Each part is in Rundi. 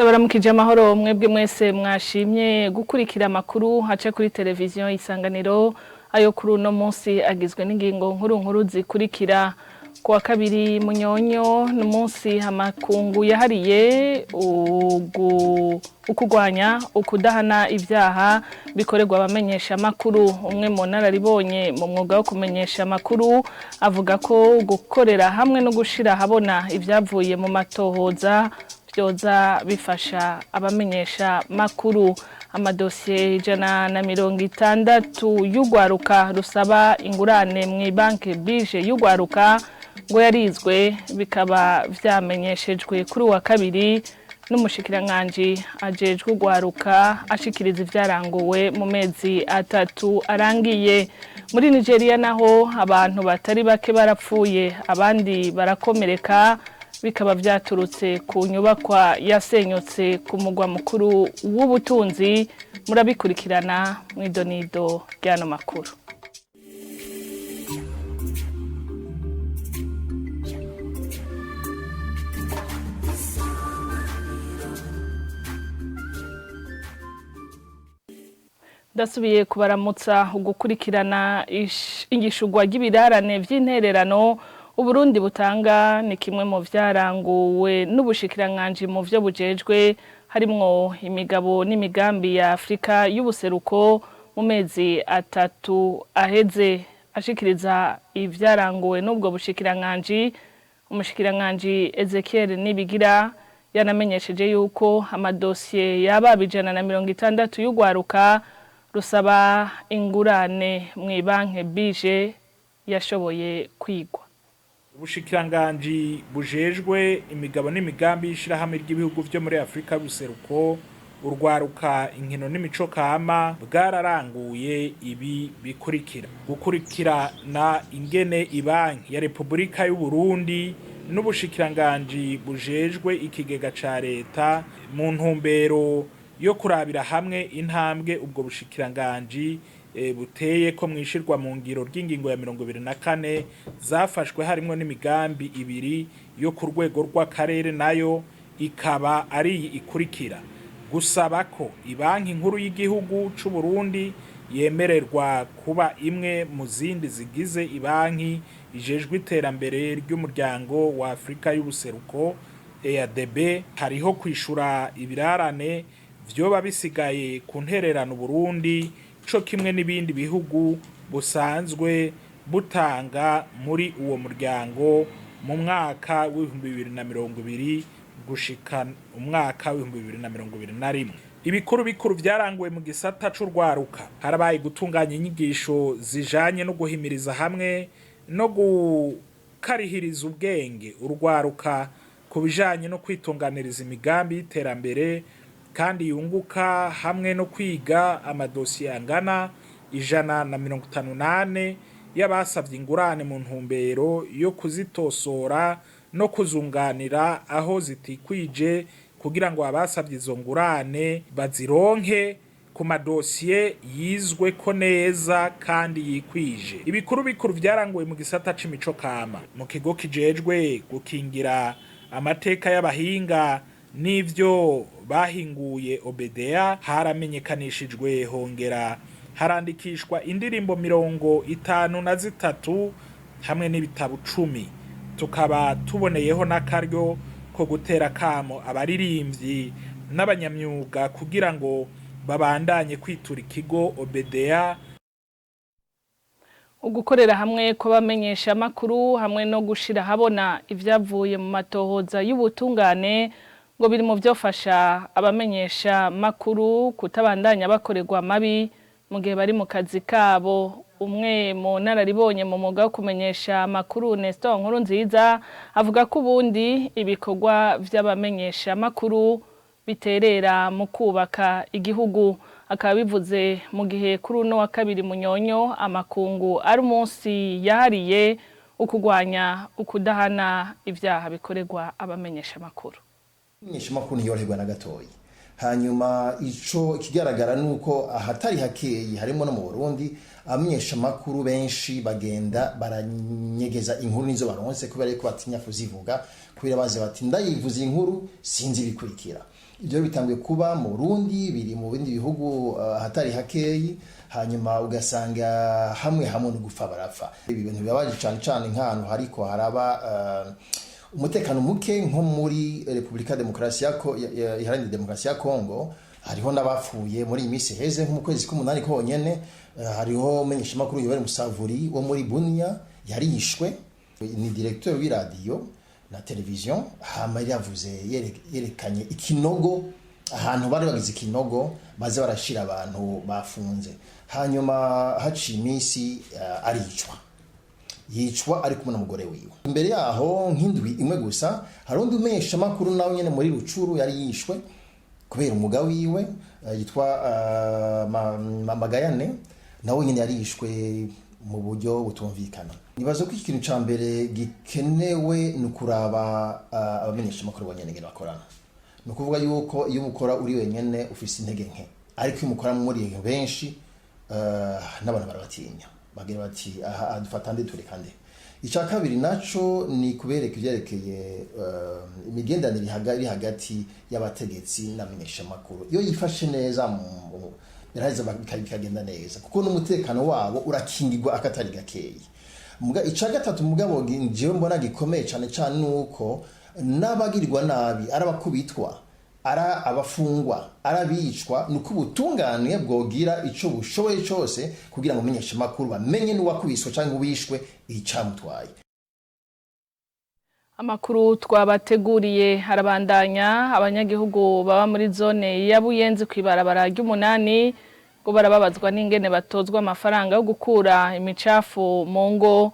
Ndabaramukije amahoro mwebwe mwese mwashimye gukurikira amakuru haca kuri televiziyo Isanganiro. Ayo kuri uno munsi agizwe n'ingingo nkuru nkuru zikurikira: Kuwa kabiri Munyonyo n'umunsi amakungu yahariye ukugwanya ukudahana ibyaha bikorerwa abamenyesha amakuru. Umwe mu nararibonye mu mwuga wo kumenyesha amakuru avuga ko gukorera hamwe no gushira ahabona ibyavuye mu matohoza byoza bifasha abamenyesha makuru. Amadosiye 160 y'ugwaruka rusaba ingurane mu banki bije y'ugwaruka ngo yarizwe, bikaba vyamenyeshejwe kuri wa kabiri n'umushikiranganji ajejwe ugwaruka ashikiriza ivyaranguwe mu mezi 3 arangiye. Muri Nigeria naho abantu batari bake barapfuye, abandi barakomereka, bikaba vyaturutse ku nyubakwa yasenyutse ku mugwa mukuru w'ubutunzi. Murabikurikirana mw'idonido ry'ano makuru. Ndasubiye kubaramutsa. Ugukurikirana ingishurwa ry'ibirarane vy'intererano Uburundi butanga ni kimwe mu vyaranguwe n'ubushikiranganji mu vyo bujejwe, harimwo imigabo n'imigambi ya Afrika y'ubuseruko mu mezi 3 aheze. Ashikiriza ivyaranguwe n'ubwo bushikiranganji, umushikiranganji Ezekiel Nibigira yanamenyesheje yuko amadosiye yaba 160 y'ugwaruka rusaba ingurane mu banki bije yashoboye kwigwa. Ubushikiranganji bujejwe imigabo n'imigambi y'ishirahamwe ry'ibihugu vyo muri Afrika y'ubuseruko, urwaruka, inkino n'imico kama bwararanguye ibi bikurikira: gukurikirana ingene ibanki ya Repubulika y'u Burundi n'ubushikiranganji bujejwe ikigega ca leta mu ntumbero yo kurabira hamwe intambwe ubwo bushikiranganji buteye ko mwishirwa mu ngiro ry'ingingo ya 24 zafashwe, harimwo n'imigambi ibiri yo ku rwego rw'akarere, nayo ikaba ari ikurikira: gusaba ko ibanki nkuru y'igihugu c'u Burundi yemererwa kuba imwe mu zindi zigize ibanki ijejwe iterambere ry'umuryango wa Afrika y'ubuseruko EADB. Hariho kwishura ibirarane vyoba bisigaye ku ntererano Burundi co kimwe n'ibindi bihugu busanzwe butanga muri uwo muryango mu mwaka w'2020 gushika umwaka w'2021. Ibikuru bikuru vyaranguwe mu gisata c'urwaruka: harabaye gutunganya inyigisho zijanye no guhimiriza hamwe no gukarihiriza ubwenge urwaruka ku bijanye no kwitunganiriza imigambi y'iterambere kandi yunguka, hamwe no kwiga amadosiye angana 154 y'abasavye ingurane mu ntumbero yo kuzitosora no kuzunganira aho zitikwije, kugira ngo abasavye izo ngurane bazironke ku madosiye yizwe ko neza kandi yikwije. Ibikuru bikuru vyaranguwe mu gisata c'imico kama: mu kigo kijejwe gukingira amateka y'abahinga n'ivyo bahinguye OBDA haramenyekanishijwe hongera harandikishwa indirimbo 53 hamwe n'ibitabo 10. Tukaba tuboneyeho n'akaryo ko gutera kamo abaririmbyi n'abanyamyuga kugira ngo babandanye kwitura ikigo OBDA. Ugukorera hamwe kw'abamenyesha amakuru hamwe no gushira habona ivyavuye mu matohoza y'ubutungane ngo biri mu vyofasha abamenyesha makuru kutabandanya bakorerwa mabi mu gihe bari mu kazi kabo. Umwe mu nararibonye mu mwuga wo kumenyesha amakuru, Nestor Nkurunziza, avuga ko ubundi ibikorwa vy'abamenyesha makuru biterera mu kubaka igihugu. Akaba bivuze mu gihe kuri uno wa kabiri Munyonyo amakungu ari umunsi yahariye ukugwanya ukudahana ivyaha bikorerwa abamenyesha makuru. Umumenyeshamakuru ntiyoroherwa na gatoyi. Hanyuma ico ikigaragara nuko ahatari hakeyi, harimo no mu Burundi, abamenyeshamakuru benshi bagenda baranyegeza inkuru nizo baronse, kubera yuko batinya kuzivuga, kubera bazi bati: "Ndayivuze inkuru, sinzi ibikurikira." Ibyo bitanguye kuba mu Burundi, biri mu bindi bihugu ahatari hakeyi. Hanyuma ugasanga hamwe hamwe no gupfa barapfa. Ibi bintu bibabaje cane cane nk'ahantu hariko haraba umutekano muke, nko muri Repubulika Demokarasi ya Iharanira Demokarasi ya Kongo. Hariho n'abapfuye muri iyi minsi heze, nko mu kwezi k'umunani konyene. Hariho umumenyeshamakuru Yoweri Musavuri wo muri Bunia yarishwe, ni directeur w'iradiyo na televiziyo. Hama yari yavuze, yerekanye ikinogo, ahantu bari bagize ikinogo baze barashira abantu bafunze. Hanyuma haciye iminsi aricwa, yicwa ari kumwe n'umugore wiwe. Imbere yaho nk'indwi imwe gusa, hari undi umumenyeshamakuru nawe nyene muri Rucuru yari yishwe kubera umwuga wiwe, yitwa Magayane, nawe nyene yarishwe mu buryo butumvikana. Nibaza ko ikintu ca mbere gikenewe ni ukuraba abamenyeshamakuru bonyene ingene bakorana. Ni ukuvuga yuko iyo umukora uri wenyene ufise intege nke, ariko iyo umukora muri benshi, n'abantu barabatinya, bagira bati: "Aha dufata nde, tureka nde?" Icya kabiri naco ni kubereka ivyerekeye imigenderanire iri hagati y'abategetsi n'abamenyeshamakuru. Iyo yifashe neza, biraheza bikagenda neza, kuko n'umutekano wabo urakingirwa akatari gakeyi. Muga ica gatatu, mugabo jewe mbona gikomeye cane cane, nuko n'abagirirwa nabi, ari abakubitwa, ari abafungwa, ari abicwa, ni uko ubutungane bwogira ico bushoboye cose kugira ngo umenyeshe amakuru bamenye n'uwakubiswe canke uwishwe icamutwaye. Amakuru twabateguriye harabandanya. Abanyagihugu baba muri zone ya Buyenzi kw'ibarabara ry'umunani ngo barababazwa n'ingene batozwa amafaranga yo gukura imicafu mu ngo,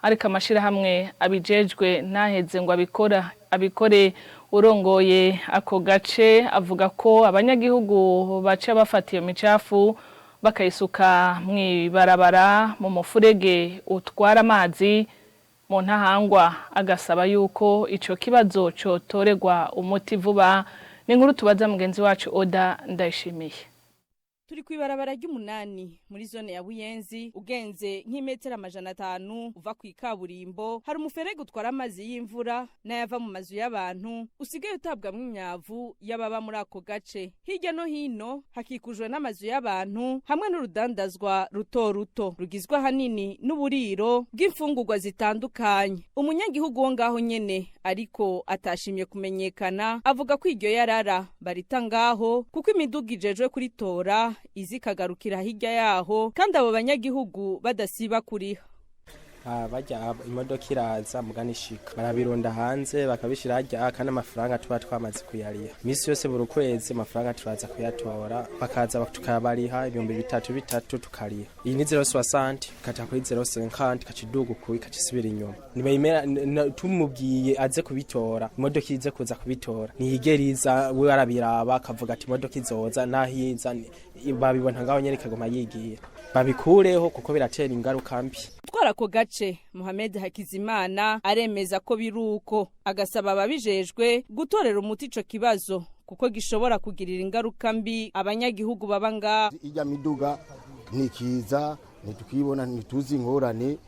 ariko amashirahamwe abijejwe ntaheze ngo abikora abikore. Urongoye ako gace avuga ko abanyagihugu baca bafata iyo micafu bakayisuka mw'ibarabara, mu mufurege utwara amazi mu Ntahangwa, agasaba yuko ico kibazo cotorerwa umuti vuba. Ni inkuru tubaza mugenzi wacu Oda Ndayishimiye. Turi kw'ibarabara ry'umunani muri zone ya Buyenzi. Ugenze nk'imetero 500 uva ku ikaburimbo, hari umuferege utwara amazi y'imvura n'ayava mu mazu y'abantu, usigaye utabwamwo imyavu y'ababa muri ako gace. Hirya no hino hakikujwe n'amazu y'abantu hamwe n'urudandazwa ruto ruto rugizwe ahanini n'uburiro bw'imfungurwa zitandukanye. Umunyagihugu wo ngaho nyene, ariko atashimye kumenyekana, avuga ko iryo yarara barita ngaho kuko imiduga ijejwe kuritora izi ikagarukira hirya yaho, kandi abo banyagihugu badasiba kuriha. Bajya imodoka iraza mugana ishika, barabirunda hanze, bakabishira harya, kandi amafaranga tuba twamaze kuyariha iminsi yose. Buri kwezi amafaranga turaza kuyatora, bakaza tukabariha 3000 3000, tukariha. Iyi ni 0,60, ikata kuri 0,50, ikaca iduga uku, ikaca isubira inyuma. Ntibemera. Tumubwiye aze kubitora, imodoka ize kuza kubitora, ntiyigera iza. We arabiraba akavuga ati imodoka izoza, naho iza babibona ngaho nyene, ikaguma yigira. Babikureho kuko biratera ingaruka mbi. Utwara ako gace, Mohamed Hakizimana, aremeza ko biruko, agasaba ababijejwe gutorera umuti ico kibazo kuko gishobora kugirira ingaruka mbi abanyagihugu baba ngaho. Ijya miduga ntikiza, ntitukibona, ntituzi ingorane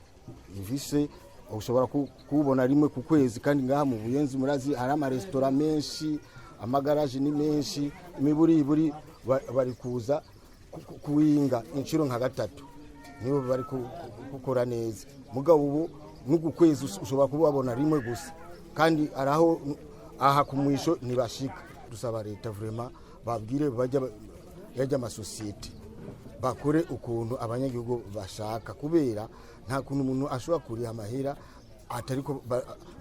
ifise. Ushobora kubona rimwe ku kwezi, kandi ngaha mu Buyenzi murazi hari amaresitora menshi, amagaraji ni menshi. Imiburiburi bari kuza kuwinga inshuro nka gatatu nibo bari gukora neza. Mugabo ubu n'uku kwezi ushobora kubabona rimwe gusa, kandi araho aha ku mwisho ntibashika. Dusaba leta vraiment babwire bajya yajya amasosiyete bakore ukuntu abanyagihugu bashaka, kubera nta kuntu umuntu ashobora kuriha amahera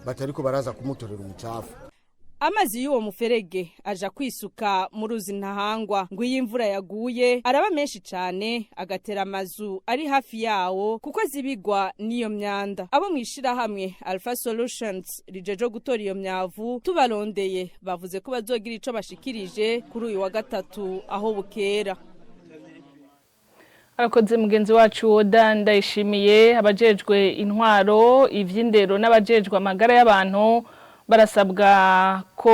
batariko baraza kumutorera umucafu. Amazi y'uwo muferege aja kwisuka mu ruzi Ntahangwa. Ngo iyo imvura yaguye araba menshi cane, agatera amazu ari hafi yawo kuko zibigwa n'iyo myanda. Abo mwishirahamwe Alpha Solutions rijeje gutora iyo myavu, tubarondeye bavuze ko bazogira ico bashikirije kuri uyu wa gatatu aho bukera. Arakoze mugenzi wacu Oda Ndayishimiye. Abajejwe intwaro, ivy'indero n'abajejwe amagara y'abantu Barasabwa ko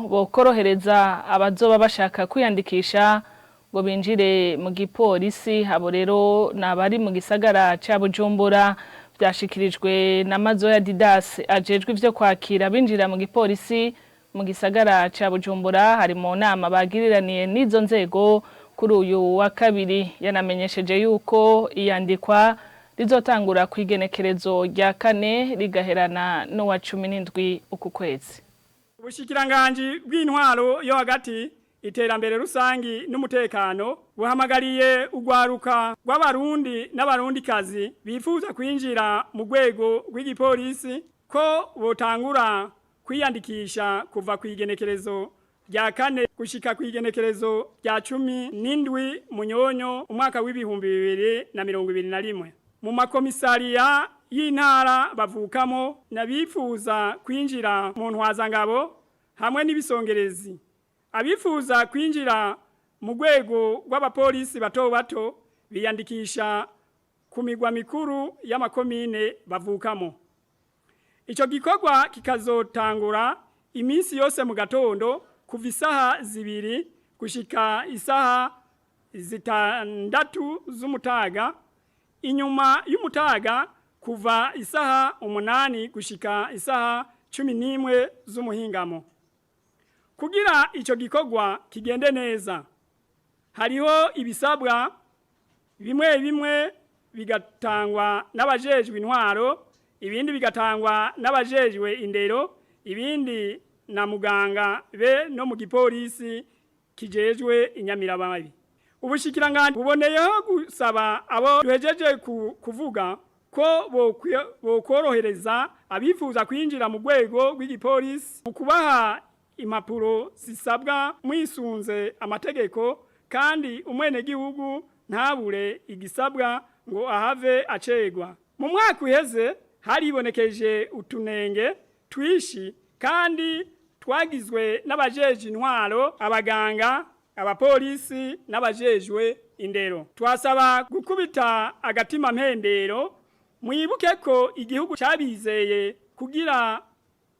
bokorohereza abazoba bashaka kwiyandikisha ngo binjire mu gipolisi. Abo rero ni abari mu gisagara ca Bujumbura. Vyashikirijwe na Mazoya Didas ajejwe ivyo kwakira binjira mu gipolisi mu gisagara ca Bujumbura, hari mu nama bagiriraniye n'izo nzego kuri uyu wa kabiri. Yanamenyesheje yuko iyandikwa rizotangura ku igenekerezo rya 4 rigaherana n'uwa 17 uku kwezi. Ubushikiranganji bw'intwaro yo hagati, iterambere rusangi n'umutekano buhamagariye urwaruka rw'abarundi n'abarundikazi bifuza kwinjira mu rwego rw'igipolisi ko botangura kwiyandikisha kuva ku igenekerezo rya 4 gushika ku igenekerezo rya 17 Munyonyo umwaka w'2021 mu makomisariya y'intara bavukamo, n'abifuza kwinjira mu ntwazangabo hamwe n'ibisongerezi. Abifuza kwinjira mu rwego rw'abapolisi bato bato biyandikisha ku migwa mikuru y'amakomine bavukamo. Icyo gikorwa kikazotangura iminsi yose mu gatondo kuva isaha 2 gushika isaha 6 z'umutaga, inyuma y'umutaga kuva isaha 8 gushika isaha 11 z'umuhingamo. Kugira icyo gikorwa kigende neza, hariho ibisabwa bimwe bimwe bigatangwa n'abajejwe intwaro, ibindi bigatangwa n'abajejwe indero, ibindi na muganga be no mu gipolisi kijejwe inyamirababi. Ubushikiranganje buboneyeho gusaba abo duhejeje kuvuga ko bokorohereza abifuza kwinjira mu rwego rw'igipolisi mu kubaha impapuro zisabwa mwisunze amategeko, kandi umwenegihugu ntabure igisabwa ngo ahave acegwa. Mu mwaka uheze haribonekeje utunenge twishi kandi twagizwe n'abajeje intwaro, abaganga, abapolisi n'abajejwe indero. Twasaba gukubita agatima mpembero, mwibuke ko igihugu cabizeye kugira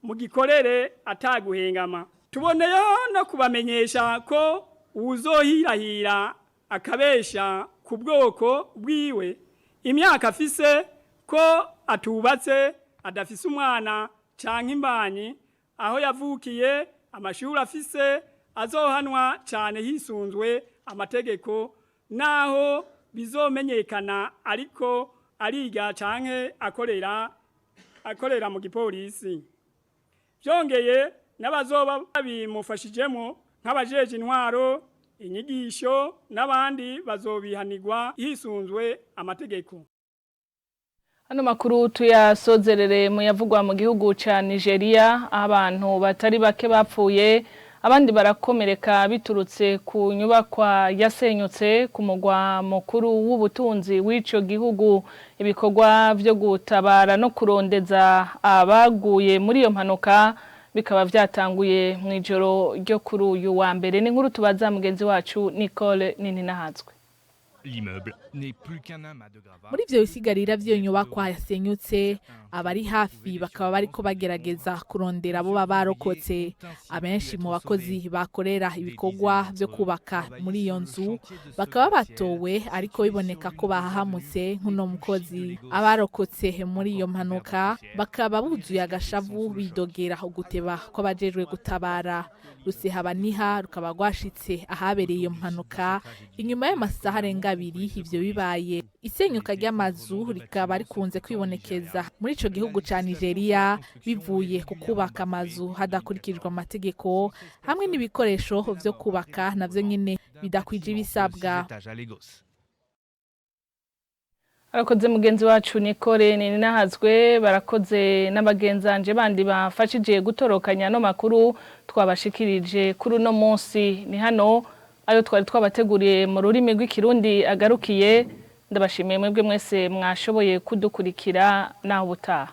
mugikorere ataguhengama. Tuboneyeho no kubamenyesha ko uwuzohirahira akabesha ku bwoko bwiwe, imyaka afise, ko atubatse, adafise umwana canke imbanyi, aho yavukiye, amashuri afise, azohanwa cane hisunzwe amategeko, naho bizomenyekana ariko ariga canke akorera mu gipolisi. Byongeye n'abazoba babimufashijemo nk'abajeje intwaro, inyigisho n'abandi bazobihanirwa hisunzwe amategeko. Hano makuru tuyasozerere mu yavugwa mu gihugu ca Nigeria, abantu batari bake bapfuye abandi barakomereka biturutse ku nyubakwa yasenyutse ku mugwa mukuru w'ubutunzi w'ico gihugu. Ibikorwa vyo gutabara no kurondeza abaguye muri iyo mpanuka bikaba vyatanguye mu ijoro ryo kuri uyu wa mbere. Ni inkuru tubaza mugenzi wacu Nicole Nininahazwe. Muri ivyo bisigarira vy'iyo nyubakwa yasenyutse, abari hafi bakaba bariko bagerageza kurondera abo barokotse. Abenshi mu bakozi bakorera ibikorwa vyo kubaka muri iyo nzu bakaba batowe, ariko biboneka ko bahahamutse nk'uno mukozi. Abarokotse muri iyo mpanuka bakaba buzuye agashavu, bidogera uguteba kw'abajejwe gutabara. Rusehabaniha rukaba rwashitse ahabereye iyo mpanuka inyuma y'amasaha arenga 2 ivyo bibaye. Isenyuka ry'amazu rikaba rikunze kwibonekeza muri ico gihugu ca Nigeria bivuye ku kubaka amazu hadakurikijwe amategeko, hamwe n'ibikoresho vyo kubaka navyo nyene bidakwije ibisabwa. Arakoze mugenzi wacu Nicole Nininahazwe, barakoze n'abagenzanje bandi bafashije gutorokanya no makuru twabashikirije kuri uno munsi. Ni hano ayo twari twabateguriye mu rurimi rw'ikirundi agarukiye. Ndabashimiye mwebwe mwese mwashoboye kudukurikira, naho ubutaha.